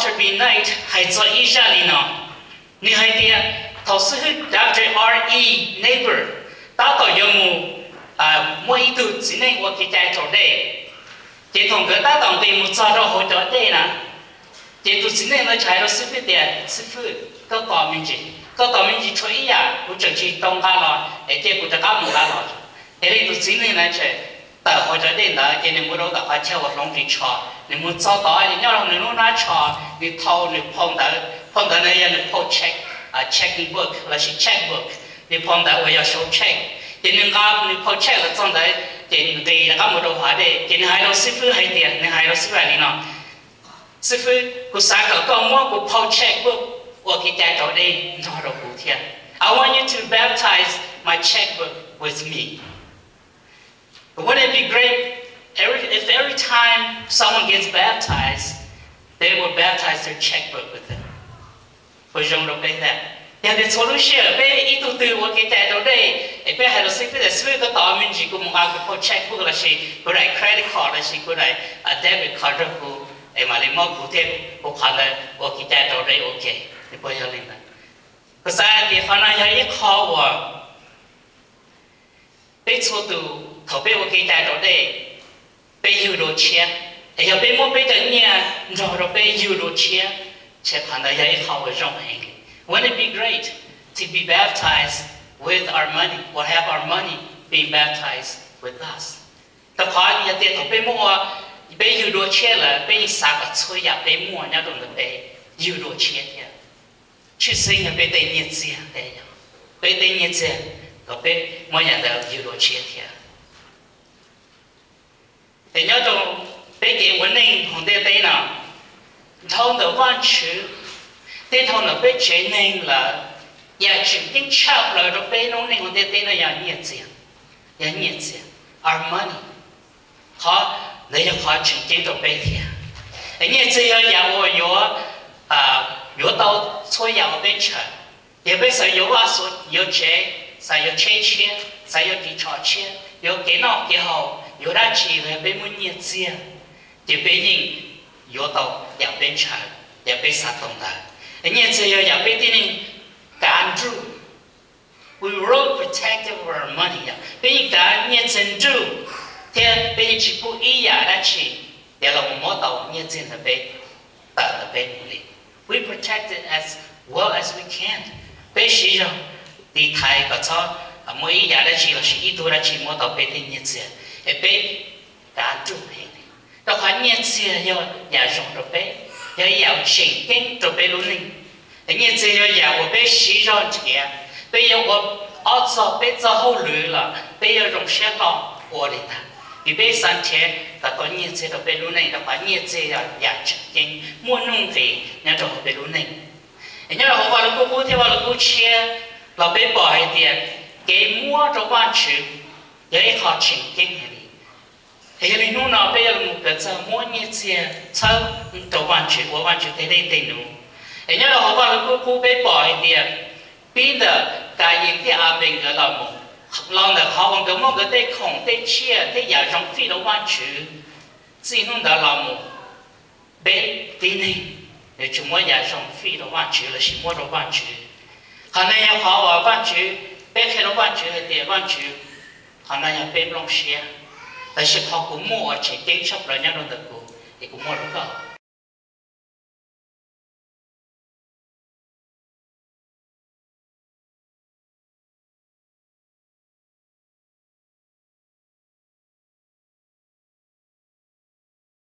Doctor Bennight hais txog ib zaj li no. Nws hais tias thaum xib hwb Doctor R E Niebuhr tab tom yuav mus muab ib tug txiv neej ua kev cai raus dej, ces thaum nkawd tab tom nqis mus txog rau hauv cov dej na, ces tus txiv neej ntawd txawm hais rau xib fwb tias, Xib fwb, koj tos me ntsis, koj tos me ntsis tshuav ib yam, kuv tseem tsis tau nqa los es cia kuv rov qab mus nqa los. Yog li tus txiv neej ntawd txawm tawm hauv cov dej ntawd ces nws mus rau tom qhov chaw uas hloov ris tsho, nws mus txog tod ces nyob rau nws lub hnab tsho, nws thau nws phau ntawv, phau ntawv na yog nws phau check, checking book lossis check book, nws phau ntawv uas yog sau check. Ces nws nqa nws phau check los txog ntawd ces nqis rov qab mus rau hauv dej ces nws hais rau xib fwb hais tias, nws hais rau xib fwb li no, Xib fwb, kuv xav kom koj muab kuv phau check book ua kev cai raus dej nrog rau kuv thiab. I want you to baptize my checkbook with me. Wouldn't it be great if every time someone gets baptized, they will baptize their checkbook with them? Puas zoo rau peb thiab? Yog tias txhua lub sij hawm peb ib tug twg ua kev cai raus dej es peb hais rau xib fwb tias, Xib fwb, koj tos me ntsis, kuv mus nqa kuv phau checkbook lossis kuv daim credit card lossis kuv daim debit card nrog kuv, es mam li muab kuv thiab kuv qhov ntawd ua kev cai raus dej ua ke. Puas yog li ntawd? Kuv xav hais tias qhov no yog ib qho uas peb txhua tus thaum peb ua kev cai raus dej, peb yug dua tshiab, es yog peb muab peb cov nyiaj nrog rau peb yug dua tshiab, ces qhov ntawd yog ib qho uas zoo heev li. Wouldn't it be great to be baptized with our money or have our money being baptized with us? Rau qhov yog tias thaum peb muab ua, peb yug dua tshiab lawm, peb yeej xav kom txhua yam peb muaj nyob rau ntawm peb yug dua tshiab thiab. Tshwj xeeb yog peb tej nyiaj txiag, peb tej nyiaj txiag, kom peb muab yam ntawd yug dua tshiab thiab. Es nyob rau peb kev ua neej hauv ntiaj teb no, dhau ntawm Vajtswv thiab dhau ntawm peb tsev neeg lawm, yam tseem ceeb tshaj plaws rau peb lub neej hauv ntiaj teb no yog nyiaj txiag. Yog nyiaj txiag, our money. Qhov ntawd yog qhov tseem ceeb rau peb thiab. Es nyiaj txiag yog yam uas yuav, yuav tau txhua yam uas peb ntshaw. Yog peb xav yuav vaj xu, yuav tsev, xav yuav tsheb tshiab, xav yuav ris tsho tshiab, yuav kev noj kev haus, yuav dab tsi los yog peb muaj nyiaj txiag, ces peb yeej yuav tau yam peb ntshaw, yam peb xav tau ntawd. Es nyiaj txiag yog yam peb tib neeg kav nruj. We will protect our money, yog peb yeej kav nyiaj txiag nruj, thiab peb yeej tsis pub ib yam dab tsi tias los mus muab tau nyiaj txiag ntawd peb tawm ntawm peb mus li. We protect it as well as we can. Peb siv zog tiv thaiv kom txhob muaj ib yam dab tsi lossis ib tug dab tsi muab tau peb tej nyiaj txiag, es peb kav nruj heev li. Rau qhov nyiaj txiag yog yam zoo rau peb, yog ib yam tseem ceeb rau peb lub neej. Es nyiaj txiag yog yam uas peb siv zog nrhiav, peb yuav ua ob txog peb txog hauj lwm los peb yuav zoo siab hlo ua li ntawd, vim peb xav nrhiav kom tau nyiaj txiag rau peb lub neej, rau qhov nyiaj txiag yog yam tseem ceeb muaj nuj nqis nyob rau hauv peb lub neej. Es nyob rau hauv Vaj Lug Kub Qub thiab Vaj Lug Kub Tshiab los peb pom hais tias kev muab rau Vajtswv yog ib qho tseem ceeb heev li. Es yog li hnub no peb yuav los kawm txog muab nyiaj txiag txhawb rau Vajtswv ua Vajtswv tej dej tej num. Es nyob rau hauv Vaj Lug Kub Qub peb pom hais tias pib ntawm Kayees thiab Anpees nkawd los mus, los ntawm qhov uas nkawd muab nkawd tej khoom tej tsiaj thiab yam zoo fij rau Vajtswv, txij hnub ntawd los mus peb tib neeg yuav tsum muab yam zoo fij rau Vajtswv lossis muab rau Vajtswv. Qhov ntawd yog qhov uas Vajtswv, peb qhia rau Vajtswv hais tias, Vajtswv, qhov no yog peb nplooj siab, tab sis qhov kuv muaj uas tseem ceeb tshaj plaws nyob rau ntawm kuv es kuv muab rau koj.